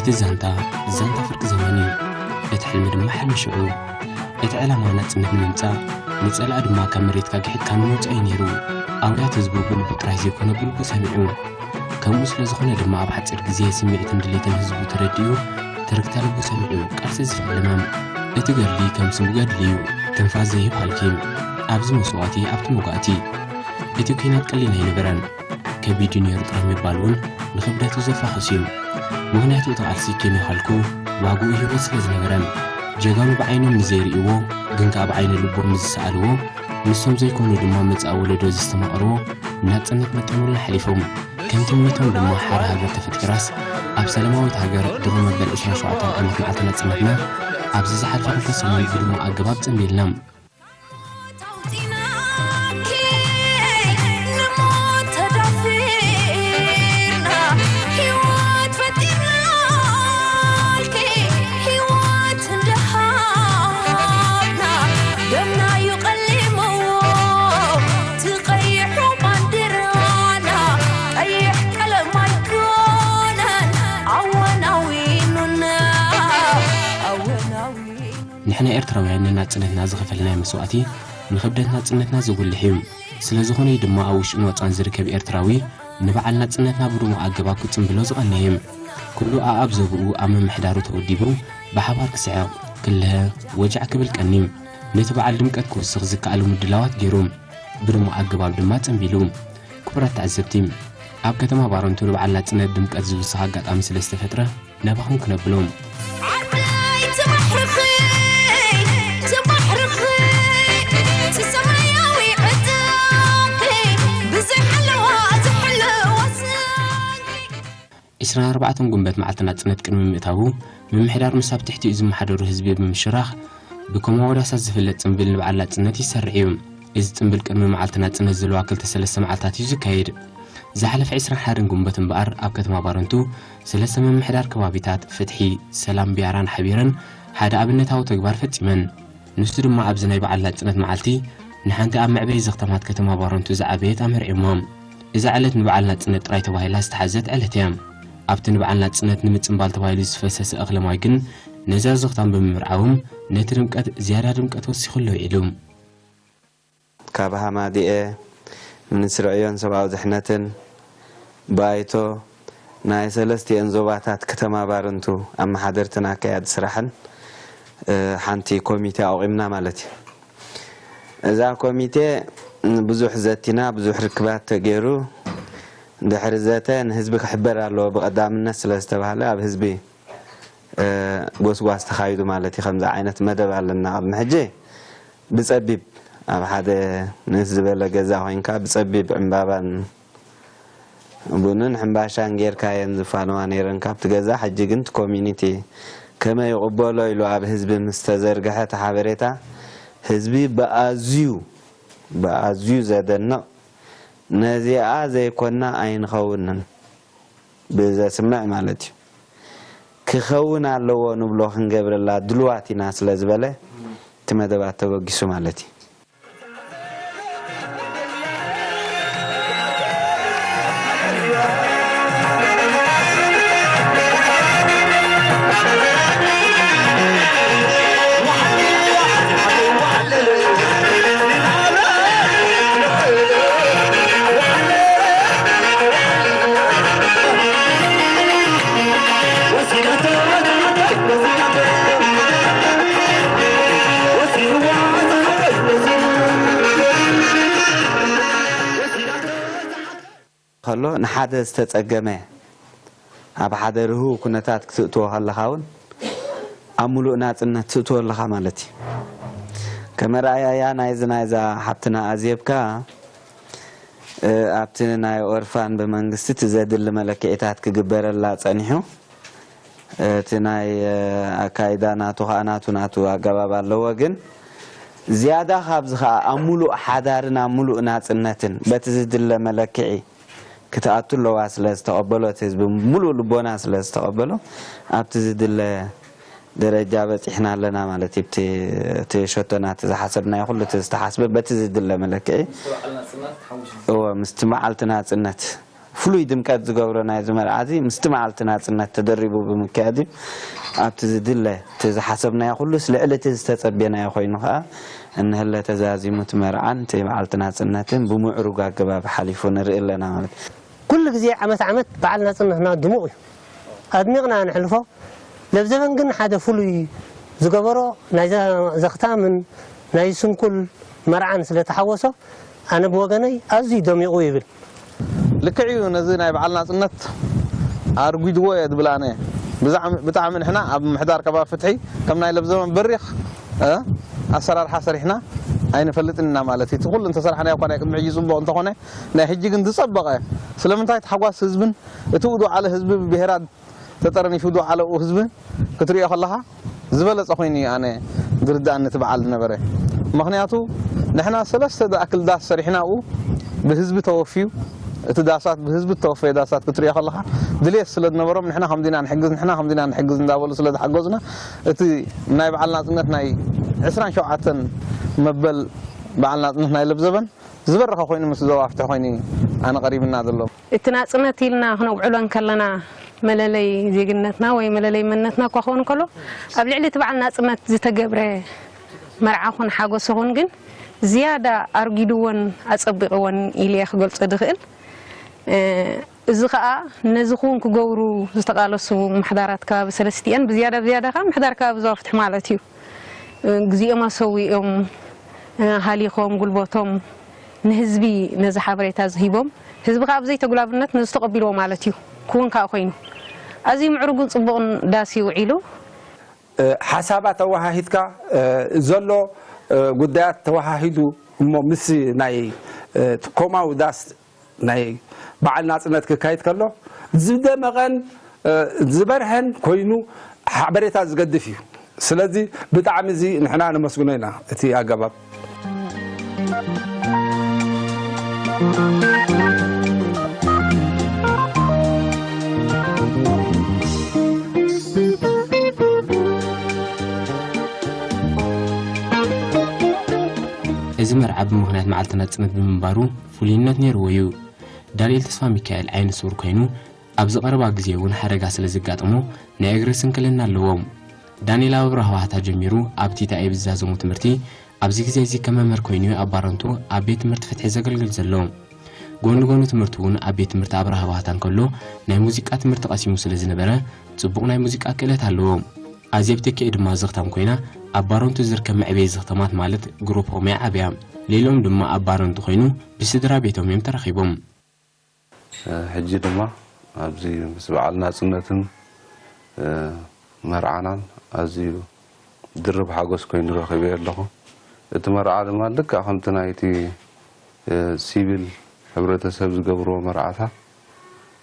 እቲ ዛንታ፣ ዛንታ ፍርቂ ዘመን እዩ። እቲ ሕልሚ ድማ ሕልሚ ሽዑ። እቲ ዕላማ ናጽነት ንምምጻእ፣ ንጸላኢ ድማ ካብ መሬትካ ግሒጥካ ንምውጻእ እዩ ነይሩ። ኣውያት ህዝቡ ብልቡ ጥራይ ዘይኮነ ብልቡ ሰሚዑ። ከምኡ ስለ ዝኾነ ድማ ኣብ ሓጺር ግዜ ስምዒትን ድሌትን ህዝቡ ተረዲኡ፣ ትርግታ ልቡ ሰሚዑ ቃልሲ ዝፈለመ። እቲ ገድሊ ከም ስሙ ገድሊ እዩ። ትንፋስ ዘይህብ ሃልኪ። ኣብዚ መስዋእቲ፣ ኣብቲ መጓእቲ። እቲ ኲናት ቀሊል ኣይነበረን። ከቢድ እዩ ነይሩ ጥራይ ምባል እውን ንኽብደቱ ዘፋኽስ እዩ። ምኽንያቱ እቲ ቃልሲ ኬሚካልኩ ዋግኡ ህይወት ስለ ዝነበረ፣ ጀጋኑ ብዓይኖም ንዘይርእይዎ ግን ከኣ ብዓይነ ልቦም ንዝሰኣልዎ፣ ንሶም ዘይኮኑ ድማ መጻኢ ወለዶ ዘስተማቕርዎ ናጽነት መጠኑልና ሓሊፎም። ከም ትምኒቶም ድማ ሓደ ሃገር ተፈጢራስ ኣብ ሰላማዊት ሃገር ድሮ መበል ዕስራን ሸውዓተን ዓመት መዓልቲ ናጽነትና ኣብዚ ዝሓለፈ ክልተ ሰሙን ብድሙቕ ኣገባብ ጸንቢልና። ንሕና ኤርትራውያን ንናጽነትና ዝኸፈልናዮ መስዋእቲ ንኽብደት ናጽነትና ዘጉልሕ እዩ። ስለ ዝኾነ እዩ ድማ ኣብ ውሽጥን ወጻን ዝርከብ ኤርትራዊ ንበዓል ናጽነትና ብድሙቕ ኣገባብ ክጽንብሎ ዝቐነየ። ኩሉ ኣኣብ ዘብኡ ኣብ ምምሕዳሩ ተወዲቡ ብሓባር ክስዕቕ፣ ክልሀ፣ ወጃዕ ክብል ቀንዩ። ነቲ በዓል ድምቀት ክውስኽ ዝከኣሉ ምድላዋት ገይሩ። ብድሙቕ ኣገባብ ድማ ጸንቢሉ። ክቡራት ተዓዘብቲ፣ ኣብ ከተማ ባረንቱ ንበዓል ናጽነት ድምቀት ዝውስኽ ኣጋጣሚ ስለ ዝተፈጥረ፣ ናባኹም ክነብሎም። ዓርከይ ትማሕርኺ፣ ትማሕርኺ፣ እቲ ሰማያዊ ዕጥቂ፣ ብዘይ ሓለዋ ዝሕለዋ ሰንቂ። ዕስራን ኣርባዕተን ጉንበት መዓልቲ ናጽነት ቅድሚ ምእታዉ፣ ምምሕዳር ምስ ኣብ ትሕቲኡ ዝመሓደሩ ህዝቢ ብምሽራኽ፣ ብኮማወዳሳት ዝፍለጥ ጽምብል ንበዓል ናጽነት ይሰርዕ እዩ። እዚ ጽምብል ቅድሚ መዓልቲ ናጽነት ዘለዋ ክልተ ሰለስተ መዓልታት እዩ ዝካየድ። ዝሓለፈ ዕስራን ሓደን ጉንበት እምበኣር ኣብ ከተማ ባረንቱ ሰለስተ ምምሕዳር ከባቢታት ፍትሒ፣ ሰላም፣ ቢያራን ሓቢረን ሓደ ኣብነታዊ ተግባር ፈጺመን። ንሱ ድማ ኣብዚ ናይ በዓል ናጽነት መዓልቲ ንሓንቲ ኣብ መዕበዪ ዘኽተማት ከተማ ባረንቱ ዝዓበየት ኣመርዕዮማ። እዛ ዕለት ንበዓል ናጽነት ጥራይ ተባሂላ ዝተሓዘት ዕለት እያ። ኣብቲ ንበዓል ናጽነት ንምጽንባል ተባሂሉ ዝፈሰሰ እኽለ ማይ ግን ነዛ ዘኽታም ብምምርዓዎም ነቲ ድምቀት ዝያዳ ድምቀት ወሲኹሉ ውዒሉ። ካብ ሃማድኤ፣ ሚኒስትሪ ዕዮን ሰብኣዊ ድሕነትን፣ ባይቶ፣ ናይ ሰለስቲኤን ዞባታት ከተማ ባረንቱ ኣመሓደርትን ኣካያዲ ስራሕን፣ እ፣ ሓንቲ ኮሚቴ ኣቑምና ማለት እዩ። እዛ ኮሚቴ ብዙሕ ዘቲና፣ ብዙሕ ርክባት ተገይሩ፣ ድሕሪ ዘተ ንህዝቢ ክሕበር ኣለዎ ብቐዳምነት ስለ ዝተባህለ፣ ኣብ ህዝቢ፣ እ፣ ጎስጓስ ተኻይዱ ማለት እዩ። ከምዚ ዓይነት መደብ ኣለና። ቅድሚ ሕጂ ብጸቢብ ኣብ ሓደ ንእስ ዝበለ ገዛ ኮይንካ ብጸቢብ ዕምባባን ቡንን ሕምባሻን ጌርካ እየን ዝፋነዋ ነይረን ካብቲ ገዛ። ሕጂ ግን እቲ ኮሚኒቲ ከመይ ይቕበሎ ኢሉ ኣብ ህዝቢ ምስ ተዘርግሐ እቲ ሓበሬታ፣ ህዝቢ ብኣዝዩ፣ ብኣዝዩ ዘደንቕ፣ ነዚኣ ዘይኮና ኣይንኸውንን ብዘስምዕ ማለት እዩ። ክኸውን ኣለዎ ንብሎ ክንገብረላ ድልዋት ኢና ስለ ዝበለ፣ እቲ መደባት ተበጊሱ ማለት እዩ። ከሎ ንሓደ ዝተጸገመ ኣብ ሓደ ርህው ኩነታት ክትእትዎ ከለኻ እውን ኣብ ምሉእ ናጽነት ትእትዎ ኣለኻ ማለት እዩ። ከመ ረኣያ ናይዚ ናይዛ ሓብትና ኣዜብካ፣ እ፣ ኣብቲ ናይ ኦርፋን ብመንግስቲ እቲ ዘድሊ መለክዒታት ክግበረላ ጸኒሑ፣ እቲ ናይ፣ እ፣ ኣካይዳ ናቱ ኸኣ ናቱ ናቱ ኣገባብ ኣለዎ። ግን ዝያዳ ካብዚ ኸኣ ኣብ ምሉእ ሓዳርን ኣብ ምሉእ ናጽነትን በቲ ዝድለ መለክዒ ክትኣቱ ኣለዋ ስለ ዝተቐበሎ፣ እቲ ህዝቢ ምሉእ ልቦና ስለ ዝተቐበሎ፣ ኣብቲ ዝድለ ደረጃ በጺሕና ኣለና ማለት እዩ። እቲ፣ እቲ ሸቶና፣ እቲ ዝሓሰብናዮ ኩሉ፣ እቲ ዝተሓስበ በቲ ዝድለ መለክዒ፣ እወ፣ ምስቲ መዓልቲ ናጽነት ፍሉይ ድምቀት ዝገብሮ ናይዚ መርዓ እዚ ምስቲ መዓልቲ ናጽነት ተደሪቡ ብምክያድ እዩ። ኣብቲ ዝድለ እቲ ዝሓሰብናዮ ኩሉስ ልዕሊ እቲ ዝተጸቤናዮ ኮይኑ ከኣ እንህለ ተዛዚሙ እቲ መርዓን እቲ መዓልቲ ናጽነትን ብምዕሩግ ኣገባብ ሓሊፉ ንርኢ ኣለና ማለት እዩ። ኩሉ ግዜ ዓመት ዓመት በዓል ናጽነትና ድሙቕ እዩ። ኣድሚቕና ነሕልፎ። ለብዘበን ግን ሓደ ፍሉይ ዝገበሮ ናይ ዘኽታምን ናይ ስንኩል መርዓን ስለ ተሓወሶ ኣነ ብወገነይ ኣዝዩ ደሚቑ ይብል። ልክዕ እዩ። ነዚ ናይ በዓል ናጽነት ኣርጒድዎ እየ ዝብል ኣነ። ብዛዕሚ- ብጣዕሚ ንሕና ኣብ ምሕዳር ከባቢ ፍትሒ ከም ናይ ለብዘበን በሪኽ እ፣ ኣሰራርሓ ሰሪሕና ኣይንፈልጥን ኢና ማለት እዩ። እቲ ኩሉ እንተሰራሕናዮ እኳ ናይ ቅድሚ ሕጂ ጽቡቕ እንተኾነ ናይ ሕጂ ግን ዝጸበቐ ስለምንታይ ታሕጓስ ህዝብን እቲ ውዱዓለ ህዝቢ ብብሄራት ተጠርኒፉ ዝወዓለኡ ህዝቢ ክትሪኦ ከለኻ ዝበለጸ ኮይኑ እዩ ኣነ ዝርድኣኒ እቲ በዓል ዝነበረ። ምኽንያቱ ንሕና ሰለስተ ዝኣክል ዳስ ሰሪሕና ኣብኡ ብህዝቢ ተወፍዩ፣ እቲ ዳሳት ብህዝቢ እተወፈየ ዳሳት ክትሪኦ ከለኻ ድሌት ስለ ዝነበሮም ንሕና ከምዚ ኢና ንሕግዝ፣ ንሕና ከምዚ ኢና ንሕግዝ እንዳበሉ ስለ ዝሓገዙና እቲ ናይ በዓል ናጽነት ናይ ዕስራን ሸውዓተን መበል በዓል ናጽነት ናይ ለብዘበን ዝበረኸ ኮይኑ ምስ ዞባ ፍትሒ ኮይኑ ኣነ ቀሪብና ዘሎ። እቲ ናጽነት ኢልና ክነውዕሎ እንከለና መለለይ ዜግነትና ወይ መለለይ መንነትና እኳ ክኸውን ከሎ ኣብ ልዕሊ እቲ በዓል ናጽነት ዝተገብረ መርዓ ኹን ሓጎስ ኹን ግን ዝያዳ ኣርጊድዎን ኣጸቢቕዎን ኢለ እየ ክገልጾ ዝኽእል። እዚ ኸኣ ነዚ ኹን ክገብሩ ዝተቓለሱ ምሕዳራት ከባቢ ሰለስቲኤን ብዝያዳ ብዝያዳ ኸኣ ምሕዳር ከባቢ ዞባ ፍትሒ ማለት እዩ። ግዜኦም ኣሰዊኦም ሃሊኾም ጉልበቶም ንህዝቢ ነዚ ሓበሬታ እዚ ሂቦም ህዝቢ ከዓ ብዘይተጉላብነት ነዚ ተቐቢልዎ ማለት እዩ ክውን ከዓ ኮይኑ ኣዝዩ ምዕሩግን ፅቡቕን ዳስ እዩ ውዒሉ። ሓሳባት ተወሃሂድካ ዘሎ ጉዳያት ተወሃሂዱ እሞ ምስ ናይ ኮማዊ ዳስ ናይ በዓል ናጽነት ክካይድ ከሎ ዝደመቐን ዝበርሀን ኮይኑ ሓበሬታ ዝገድፍ እዩ። ስለዚ ብጣዕሚ እዚ ንሕና ነመስግኖ ኢና እቲ ኣገባብ። እዚ መርዓ ብምኽንያት መዓልቲ ናጽነት ብምንባሩ ፍሉይነት ነይርዎ እዩ። ዳንኤል ተስፋሚካኤል ዓይነ ስውር ኮይኑ ኣብዚ ቀረባ ግዜ እውን ሓደጋ ስለ ዘጋጠሞ ናይ እግሪ ስንክልና ኣለዎ። ዳንኤል ኣብ ኣብርሃ ባህታ ጀሚሩ ኣብ ቲታኤ ብዝዛዘሞ ትምህርቲ ኣብዚ ግዜ እዚ ከም መምህር ኮይኑ ኣብ ባረንቱ ኣብ ቤት ትምህርቲ ፍትሒ ዘገልግል ዘሎ። ጎኒ ጎኒ ትምህርቱ እውን ኣብ ቤት ትምህርቲ ኣብርሃ ባህታ እንከሎ ናይ ሙዚቃ ትምህርቲ ቀሲሙ ስለ ዝነበረ ጽቡቕ ናይ ሙዚቃ ክእለት ኣለዎ። ኣዜብ ተኪኤ ድማ ዘኽታም ኮይና ኣብ ባረንቱ ዝርከብ መዕበዪ ዘኽታማት ማለት ግሩፕ ኦሜ ዓብያ። ሌሎም ድማ ኣብ ባረንቱ ኮይኑ ብስድራ ቤቶም እዮም ተረኺቦም። ሕጂ ድማ ኣብዚ ምስ በዓል ናጽነትን መርዓናን ኣዝዩ ድርብ ሓጎስ ኮይኑ ረኺበዮ ኣለኹ። እቲ መርዓ ድማ ልክዕ ከምቲ ናይቲ ሲቪል ሕብረተሰብ ዝገብርዎ መርዓታት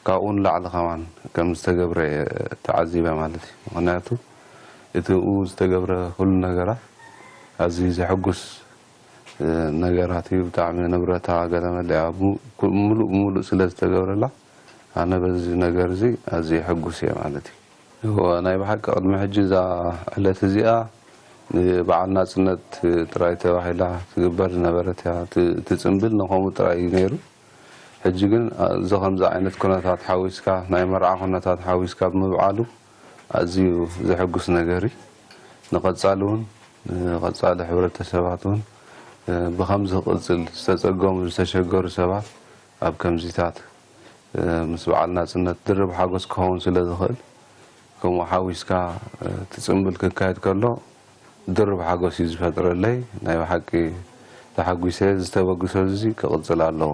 ካብኡ ንላዕሊ ከማን ከም ዝተገብረ እየ ተዓዚበ ማለት እዩ። ምኽንያቱ እቲ ብኡ ዝተገብረ ኩሉ ነገራት ኣዝዩ ዘሐጉስ ነገራት እዩ። ብጣዕሚ ንብረታ ገለ መለ እያ ምሉእ ብምሉእ ስለ ዝተገብረላ ኣነ በዚ ነገር እዚ ኣዝየ ሕጉስ እየ ማለት እዩ። እወ ናይ ብሓቂ ቅድሚ ሕጂ እዛ ዕለት እዚኣ ንበዓል ናጽነት ጥራይ ተባሂላ ትግበር ዝነበረት እያ። እቲ እቲ ጽምብል ንኸምኡ ጥራይ እዩ ነይሩ። ሕጂ ግን እዚ ከምዚ ዓይነት ኩነታት ሓዊስካ ናይ መርዓ ኩነታት ሓዊስካ ብምብዓሉ ኣዝዩ ዘሐጉስ ነገር እዩ። ንቐጻሊ እውን ንቐጻሊ ሕብረተሰባት እውን ብኸምዚ ክቕጽል ዝተጸገሙ ዝተሸገሩ ሰባት ኣብ ከምዚታት ምስ በዓል ናጽነት ድርብ ሓጎስ ክኸውን ስለ ዝኽእል ከምኡ ሓዊስካ እቲ ጽምብል ክካየድ ከሎ ድርብ ሓጎስ እዩ ዝፈጥረለይ። ናይ ብሓቂ ተሓጒሰ። ዝተበግሶ እዚ ክቕጽል ኣለዎ።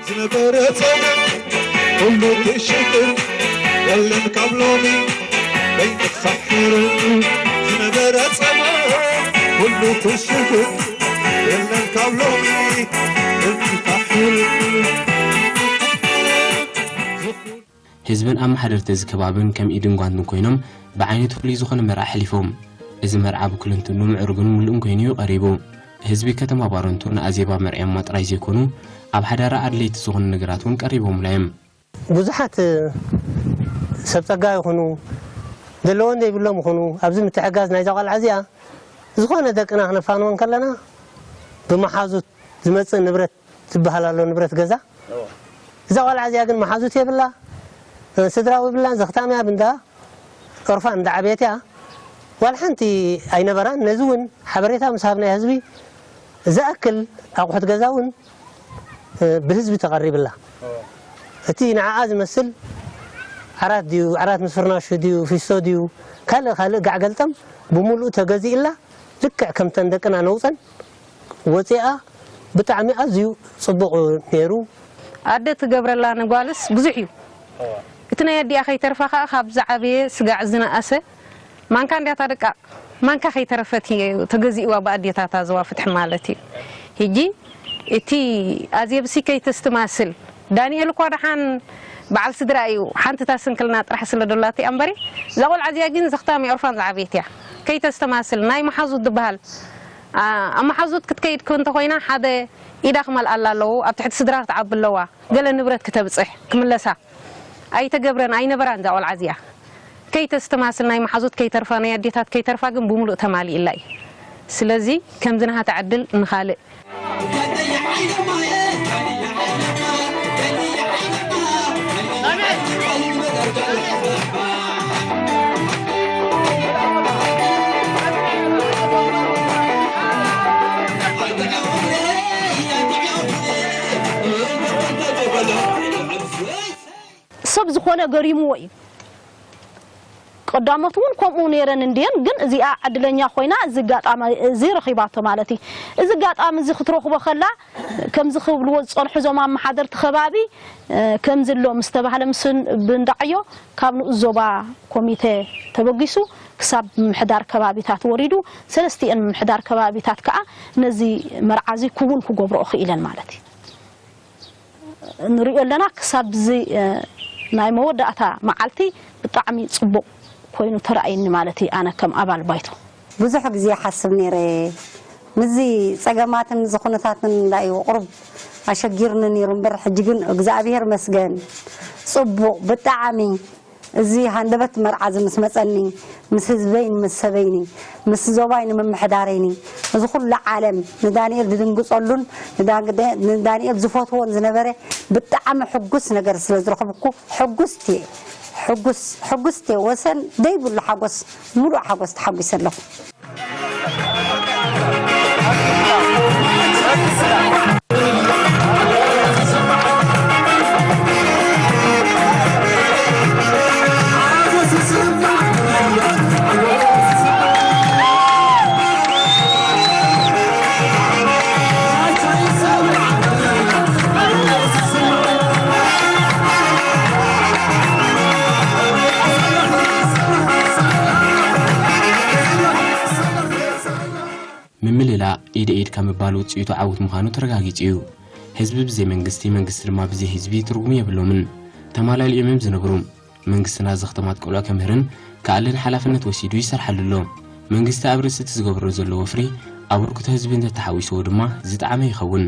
ዝነበረ ጸገም ኩሉ ክሽግር የለን ካብ ሎሚ በይንኻ ሕር ዝነበረ ጸገም ኩሉ ክሽግር የለን ካብ ሎሚ በይንኻ ሕር ህዝብን ኣመሓደርቲ እዚ ከባብን ከም ኢድን ጓንትን ኮይኖም ብዓይነቱ ፍሉይ ዝኾነ መርዓ ኣሕሊፎም። እዚ መርዓ ብኩለንትንኡ ምዕሩግን ምሉእን ኮይኑ እዩ ቀሪቡ። ህዝቢ ከተማ ባረንቱ ንኣዜባ መርዕዮማ ጥራይ ዘይኮኑ ኣብ ሓዳራ ኣድለይቲ ዝኾኑ ነገራት እውን ቀሪቦምላ እዮም። ብዙሓት ሰብ ጸጋ ይኹኑ ዘለዎን ዘይብሎም ይኹኑ ኣብዚ ምትሕጋዝ ናይዛ ቆልዓ እዚኣ ዝኾነ ደቅና ክነፋንወን ከለና ብመሓዙት ዝመጽእ ንብረት ዝበሃል ኣሎ ንብረት ገዛ እዛ ቆልዓ እዚኣ ግን መሓዙት የብላ፣ ስድራዊ የብላን፣ ዘኽታም እያ ብንዳ ኦርፋን እንዳዓበየት እያ። ዋላ ሓንቲ ኣይነበራን። ነዚ እውን ሓበሬታ ምስ ሃብናዮ ህዝቢ ዝኣክል ኣቑሑት ገዛ እውን ብህዝቢ ተቐሪብላ። እቲ ንዓኣ ዝመስል ዓራት ድዩ፣ ዓራት ምስ ፍርናሹ ድዩ፣ ፊስቶ ድዩ፣ ካልእ ካልእ ጋዕ ገልጠም ብምሉእ ተገዚእላ። ልክዕ ከምተን ደቅና ነውፀን ወፂኣ። ብጣዕሚ ኣዝዩ ፅቡቕ ነይሩ። ኣደ ትገብረላ ንጓልስ ብዙሕ እዩ። እቲ ናይ ኣዲኣ ከይተርፋ ከዓ ካብ ዝዓበየ ስጋዕ ዝነኣሰ ማንካ እንዲያታ ደቃ ማንካ ከይተረፈት እዩ ተገዚእዋ ብኣዴታታ ዝዋ ፍትሒ ማለት እዩ። ሕጂ እቲ ኣዜብሲ ከይተስትማስል ዳንኤል እኳ ደሓን በዓል ስድራ እዩ፣ ሓንቲ እታ ስንክልና ጥራሕ ስለ ደላቲ እያ እምበሪ፣ እዛ ቆልዓ እዚኣ ግን ዘኽታሚ ኦርፋን ዝዓበየት እያ። ከይተስተማስል ናይ መሓዙት ዝበሃል፣ ኣ-፣ ኣብ መሓዙት ክትከይድ እንተኾይና ሓደ ኢዳ ክመልኣላ ኣለዎ፣ ኣብ ትሕቲ ስድራ ክትዓቢ ኣለዋ፣ ገለ ንብረት ክተብፅሕ ክምለሳ ኣይተገብረን ኣይነበራን እዛ ቆልዓ እዚኣ። ከይተስተማስል ናይ መሓዙት ከይተርፋ ናይ ኣዴታት ከይተርፋ ግን ብምሉእ ተማሊእላ እዩ። ስለዚ ከምዚ ናሃ ትዕድል ንኻልእ ሰብ ዝኾነ ገሪምዎ እዩ። ቀዳሞት እውን ከምኡ ነይረን እንድየን፣ ግን እዚኣ ዕድለኛ ኮይና እዚ ኣጋጣሚ እዚ ረኺባቶ ማለት እዩ። እዚ ኣጋጣሚ እዚ ክትረኽቦ ከላ ከምዚ ክብልዎ ዝጸንሑ እዞም ኣመሓደርቲ ከባቢ፣ እ፣ ከምዚ ኣሎ ምስ ተባህለ ምስ ብንዳዕዮ ካብ ንኡስ ዞባ ኮሚተ ተበጊሱ ክሳብ ምምሕዳር ከባቢታት ወሪዱ፣ ሰለስቲኤን ምምሕዳር ከባቢታት ከኣ ነዚ መርዓ እዚ ክውን ክገብርኦ ክኢለን ማለት እዩ። ንሪኦ ኣለና። ክሳብ እዚ፣ እ፣ ናይ መወዳእታ መዓልቲ ብጣዕሚ ጽቡቕ ኮይኑ ተራእይኒ ማለት እዩ፣ ኣነ ከም ኣባል ባይቶ። ብዙሕ ግዜ ይሓስብ ነይረ። ምስዚ ጸገማትን ምስዚ ኩነታትን ላይ ቁሩብ ኣሸጊርኒ ነይሩ እምበር፣ ሕጂ ግን እግዚኣብሔር መስገን ጽቡቕ ብጣዕሚ እዚ ሃንደበት መርዓ እዚ ምስ መጸኒ፣ ምስ ህዝበይን ምስ ሰበይኒ፣ ምስ ዞባይ ንምምሕዳረይኒ፣ እዚ ኩሉ ዓለም ንዳንኤል ዝድንግጸሉን ንዳን-፣ ንዳንኤል ዝፈትዎን ዝነበረ ብጣዕሚ ሕጉስ ነገር ስለ ዝረኸብኩ ሕጉስቲ እየ። ሕጉስ፣ ሕጉስቲ እየ። ወሰን ደይብሉ ሓጎስ፣ ሙሉእ ሓጎስ ተሓጒሰ ኣለኹ። ምምልላእ ኢድ ኢድካ ምባል ውፅኢቱ ዓወት ምዃኑ ተረጋጊፁ እዩ። ህዝቢ ብዘይ መንግስቲ፣ መንግስቲ ድማ ብዘይ ህዝቢ ትርጉም የብሎምን። ተማላሊኦም እዮም ዝነብሩ። መንግስትና ዘኽተማት ቆልዑ ከምህርን ክኣልን ሓላፍነት ወሲዱ ይሰርሓሉ ኣሎ። መንግስቲ ኣብ ርእሲ እቲ ዝገብሮ ዘሎ ወፍሪ ኣበርክቶ ህዝቢ እንተተሓዊስዎ ድማ ዝጠዓመ ይኸውን።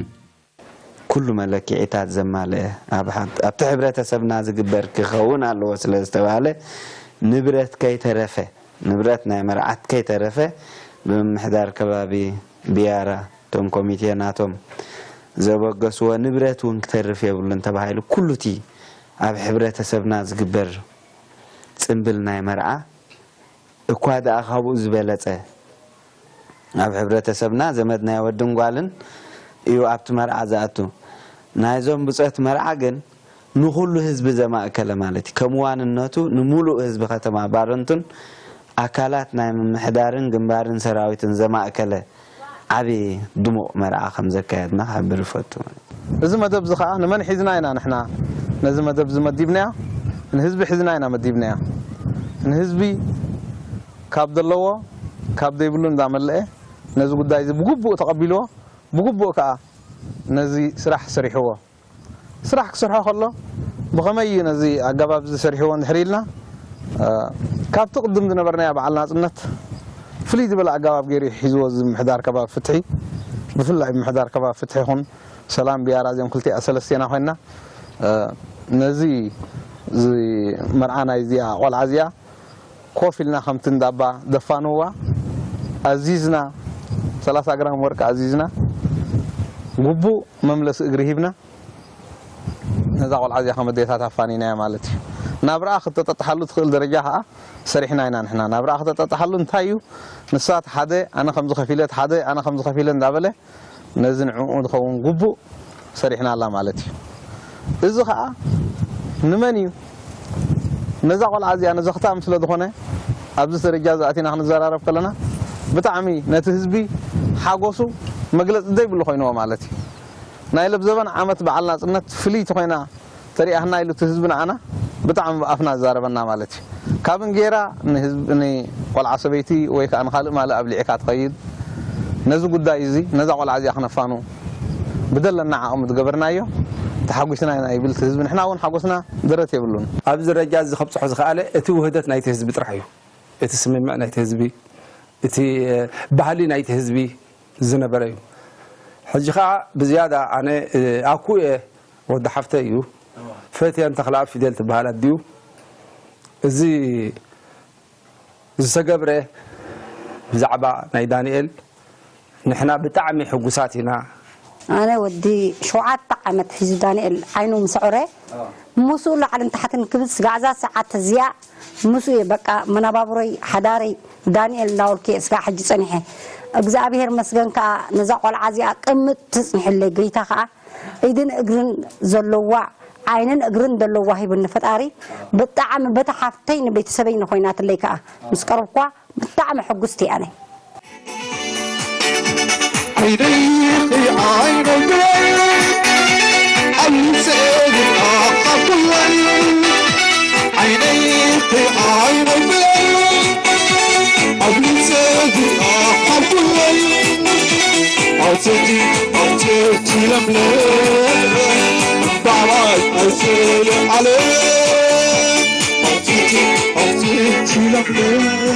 ኩሉ መለክዒታት ዘማልአ፣ ኣብ ሓ-፣ ኣብቲ ሕብረተሰብና ዝግበር ክኸውን ኣለዎ ስለ ዝተባህለ፣ ንብረት ከይተረፈ፣ ንብረት ናይ መርዓት ከይተረፈ፣ ብምምሕዳር ከባቢ ብያራ፣ እቶም ኮሚቴ ናቶም ዘበገስዎ ንብረት እውን ክተርፍ የብሉን ተባሂሉ፣ ኩሉ እቲ ኣብ ሕብረተሰብና ዝግበር ጽምብል ናይ መርዓ፣ እኳ ደኣ ካብኡ ዝበለጸ ኣብ ሕብረተሰብና ዘመድ ናይ ወድን ጓልን እዩ ኣብቲ መርዓ ዝኣቱ። ናይዞም ብጾት መርዓ ግን ንኹሉ ህዝቢ ዘማእከለ ማለት እዩ። ከም ዋንነቱ ንምሉእ ህዝቢ ከተማ ባረንቱን ኣካላት ናይ ምምሕዳርን ግንባርን ሰራዊትን ዘማእከለ ዓቢ ድሙቕ መርዓ ከም ዘካየድና ክሕብር እፈቱ። እዚ መደብ እዚ ኸኣ ንመን ሒዝና ኢና ንሕና ነዚ መደብ እዚ መዲብናዮ? ንህዝቢ ሒዝና ኢና መዲብናዮ። ንህዝቢ ካብ ዘለዎ ካብ ዘይብሉ እንዳመልአ ነዚ ጉዳይ እዚ ብግቡእ ተቐቢልዎ ብግቡእ ከኣ ነዚ ስራሕ ሰሪሕዎ። ስራሕ ክሰርሖ ከሎ ብኸመይ እዩ ነዚ ኣገባብ እዚ ሰሪሕዎ እንድሕር ኢልና፣ እ፣ ካብቲ ቅድም ዝነበርናዮ በዓል ናጽነት ፍልይ ዝበለ ኣገባብ ገይሩ እዩ ሒዝዎ እዚ ምምሕዳር ከባቢ ፍትሒ፣ ብፍላይ ምምሕዳር ከባቢ ፍትሒ ይኹን ሰላም ብያራ እዚኦም ክልቲኣ ሰለስቴና ኮይንና፣ እ፣ ነዚ እዚ መርዓ ናይ እዚኣ ቆልዓ እዚኣ ኮፍ ኢልና ከምቲ እንዳባ ደፋንዋ ኣዚዝና ሰላሳ ግራም ወርቂ ኣዚዝና ግቡእ መምለሲ እግሪ ሂብና እዛ ቆልዓ እዚኣ ከም ኣዴታት ኣፋኒናያ ማለት እዩ። ናብራኣ ክተጠጥሓሉ ትኽእል ደረጃ ከዓ ሰሪሕና ኢና ንሕና። ናብራኣ ክተጠጥሓሉ እንታይ እዩ? ንሳ እቲ ሓደ ኣነ ከምዚ ከፊለ፣ እቲ ሓደ ኣነ ከምዚ ከፊለ እንዳበለ ነዚ ንዕኡ ዝኸውን ግቡእ ሰሪሕናላ ማለት እዩ። እዚ ከዓ ንመን እዩ? ነዛ ቆልዓ እዚኣ ንዘኽታም ስለ ዝኾነ ኣብዚ ደረጃ እዚ ኣቲና ክንዘራረብ ከለና ብጣዕሚ ነቲ ህዝቢ ሓጎሱ መግለፂ ዘይብሉ ኮይንዎ ማለት እዩ። ናይ ለብዘበን ዓመት በዓል ናፅነት ፍልይቲ ኮይና ተሪኣህና ኢሉ እቲ ህዝቢ ንዓና ብጣዕሚ ብኣፍና ዝዛረበና ማለት እዩ። ካብ እንጌራ ንህዝቢ ንቆልዓ ሰበይቲ ወይ ከዓ ንካልእ ማልእ ኣብሊዕካ ትኸይድ። ነዚ ጉዳይ እዚ ነዛ ቆልዓ እዚኣ ክነፋኑ ብደለና ዓቕሚ ዝገበርናዮ ተሓጒስና ኢና ይብል እቲ ህዝቢ። ንሕና እውን ሓጎስና ደረት የብሉን። ኣብዚ ደረጃ እዚ ከብፅሖ ዝኸኣለ እቲ ውህደት ናይቲ ህዝቢ ጥራሕ እዩ። እቲ ስምምዕ ናይቲ ህዝቢ፣ እቲ ባህሊ ናይቲ ህዝቢ ዝነበረ እዩ። ሕጂ ከዓ ብዝያዳ ኣነ ኣኩ እየ፣ ወዲ ሓፍተይ እዩ፣ ፈትየን ተኽለኣብ ፊደል ትበሃል ኣዲኡ። እዚ ዝተገብረ ብዛዕባ ናይ ዳንኤል ንሕና ብጣዕሚ ሕጉሳት ኢና። ኣነ ወዲ ሸውዓተ ዓመት ሒዙ ዳንኤል ዓይኑ ምስ ዑረ ምስኡ ላዕልን ታሕትን ክብል ስጋዕ እዛ ሰዓት እዚኣ ምስኡ እየ በቃ መነባብሮይ ሓዳረይ ዳንኤል እንዳበልኩ እየ ስጋዕ ሕጂ ጸኒሐ። እግዚኣብሔር መስገን ከኣ ነዛ ቆልዓ እዚኣ ቅምጥ ትጽንሕለይ። ጎይታ ከኣ ኢድን እግርን ዘለዋ ዓይንን እግርን ዘለዋ ሂቡኒ ፈጣሪ። ብጣዕሚ በታ ሓፍተይ ንቤተሰበይ ንኮይናትለይ ከኣ ምስ ቀረብኳ ብጣዕሚ ሕጉስቲ ኣነ። عينيك عيني بلال عم سيدي أخاف الليل عينيك عيني بلال عم سيدي أخاف الليل عتيتي عتيتي لمليل بعد أسير عليك عتيتي عتيتي لمليل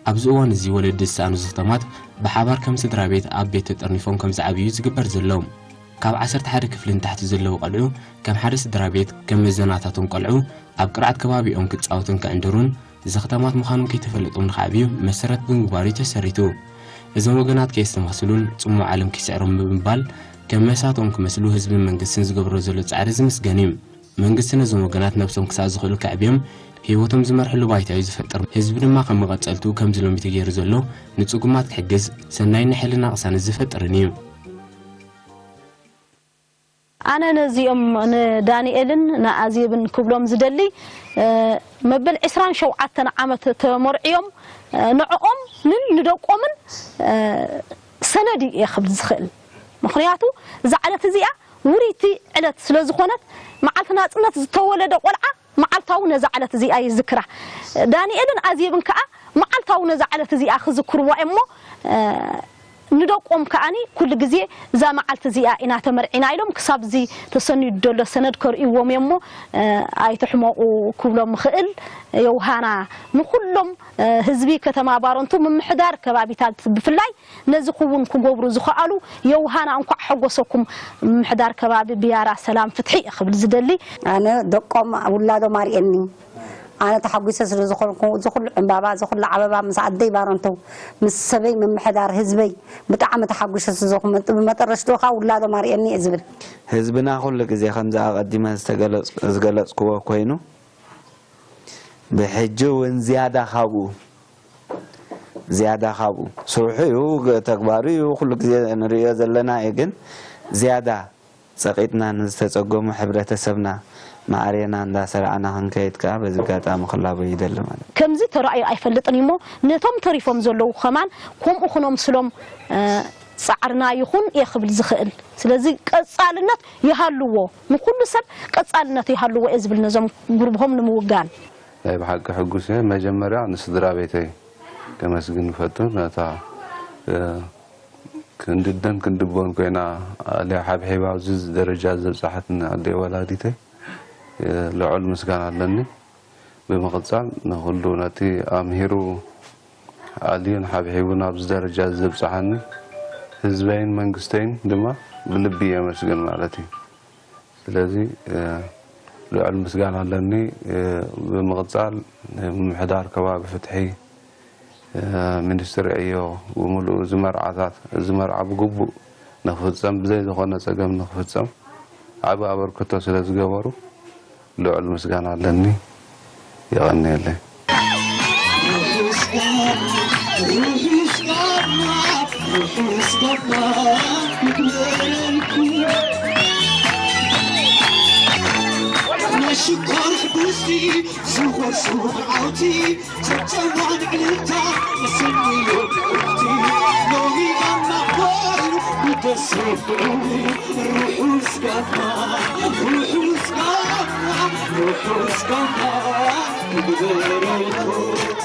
ኣብዚ እዋን እዚ ወለዲ ዝሰኣኑ ዝኽተማት ብሓባር ከም ስድራ ቤት ኣብ ቤት ተጠርኒፎም ከም ዝዓብዩ ዝግበር ዘሎ። ካብ ዓሰርተ ሓደ ክፍሊ ንታሕቲ ዘለዉ ቆልዑ ከም ሓደ ስድራ ቤት ከም መዘናታቶም ቆልዑ ኣብ ቅርዓት ከባቢኦም ክጻወቱን ክዕንድሩን ዘኽተማት ምዃኖም ከይተፈለጦም ንኽዓብዩ መሰረት ብምግባር እዩ ተሰሪቱ። እዞም ወገናት ከየስተማስሉን ጽሙዕ ዓለም ከይስዕሮም ብምባል ከም መሳቶም ክመስሉ ህዝብን መንግስትን ዝገብሮ ዘሎ ጻዕሪ ዝምስገን እዩ። መንግስቲ ነዞም ወገናት ነብሶም ክሳብ ዝኽእሉ ከዕብዮም ህይወቶም ዝመርሕሉ ባይታ እዩ ዝፈጥር። ህዝቢ ድማ ከም መቐጸልትኡ ከምዚ ሎሚ ተገይሩ ዘሎ ንጽጉማት ክሕግዝ ሰናይን ናይ ሕልና ቅሳነት ዝፈጥርን እዩ። ኣነ ነዚኦም ንዳንኤልን ንኣዜብን ክብሎም ዝደሊ መበል ዕስራን ሸውዓተን ዓመት ተመርዕዮም ንዕኦምን ንደቆምን ሰነድ እየ ክብል ዝኽእል። ምኽንያቱ እዛ ዕለት እዚኣ ውርይቲ ዕለት ስለ ዝኾነት መዓልቲ ናጽነት ዝተወለደ ቆልዓ መዓልታዊ ነዛ ዕለት እዚኣ ይዝክራ። ዳንኤልን ኣዜብን ከኣ መዓልታዊ ነዛ ዕለት እዚኣ ክዝክርዋ እሞ ንደቆም ከኣኒ ኩሉ ግዜ እዛ መዓልቲ እዚኣ ኢና ተመርዒና ኢሎም ክሳብ እዚ ተሰኒዱ ዘሎ ሰነድ ከርእይዎም እሞ ኣይትሕመቑ ክብሎም እኽእል። የውሃና ንኹሎም ህዝቢ ከተማ ባረንቱ ምምሕዳር ከባቢታት ብፍላይ ነዚ ክውን ክገብሩ ዝኸኣሉ የውሃና እንኳዕ ሓጎሰኩም ምምሕዳር ከባቢ ብያራ ሰላም ፍትሒ እየ ክብል ዝደሊ። ኣነ ደቆም ውላዶም ኣርእየኒ ኣነ ተሓጒሰ ስለ ዝኾንኩ እዚ ኩሉ ዕምባባ እዚ ኩሉ ዓበባ ምስ ኣደይ ባረንቱ ምስ ሰበይ ምምሕዳር ህዝበይ ብጣዕሚ ተሓጒሰ ስለ ዝኾንኩ ብመጠረሽትኡ ከዓ ውላዶም ኣርእየኒ እየ ዝብል። ህዝብና ኩሉ ግዜ ከምዚ ኣቐዲመ ዝገለፅክዎ ኮይኑ ብሕጂ እውን ዝያዳ ካብኡ ዝያዳ ካብኡ ስርሑ እዩ ተግባሩ እዩ ኩሉ ግዜ ንርእዮ ዘለና እዩ ግን ዝያዳ ጸቒጥና ንዝተጸገሙ ሕብረተሰብና ማዕሬና እንዳሰራዕና ክንከይድ ከኣ በዚ ኣጋጣሚ ክላቦ ይደሊ ማለት እዩ። ከምዚ ተራእዩ ኣይፈልጥን እዩሞ ነቶም ተሪፎም ዘለዉ ከማን ከምኡ ክነምስሎም ጻዕርና ይኹን እየ ክብል ዝኽእል። ስለዚ ቀጻልነት ይሃልዎ፣ ንኹሉ ሰብ ቀጻልነት ይሃልዎ እየ ዝብል ነዞም ጉርብሆም ንምውጋን። ናይ ብሓቂ ሕጉስ እየ። መጀመርያ ንስድራ ቤተይ ከመስግን እፈቱ። ነታ ክንድደን ክንድቦን ኮይና ኣልያ ሓብሒባ ኣብዚ ደረጃ ዘብፅሓትኒ ኣደይ ወላዲተይ ልዑል ምስጋና ኣለኒ። ብምቕፃል ንኹሉ ነቲ ኣምሂሩ ኣልዩን ሓብሒቡን ኣብዚ ደረጃ ዘብፅሓኒ ህዝበይን መንግስተይን ድማ ብልቢ የመስግን ማለት እዩ። ስለዚ ልዑል ምስጋና ኣለኒ። ብምቕፃል ምምሕዳር ከባቢ ፍትሒ ሚኒስትሪ ዕዮ ብምሉኡ እዚ መርዓታት እዚ መርዓ ብግቡእ ንክፍፀም ብዘይ ዝኾነ ፀገም ንክፍፀም ዓቢ ኣበርክቶ ስለ ዝገበሩ ልዑል ምስጋና ኣለኒ። የቐንየለይ። ሽኮር ሕጉስቲ ዝኸርሱ ዓውቲ ጨብጨባ ንዕልልታ ንስንዩ ሎሚ ጋማ ኮይኑ ብደስ ርሑስ ጋማ ርሑስ ጋማ ርሑስ ጋማ ይግበረልኩም።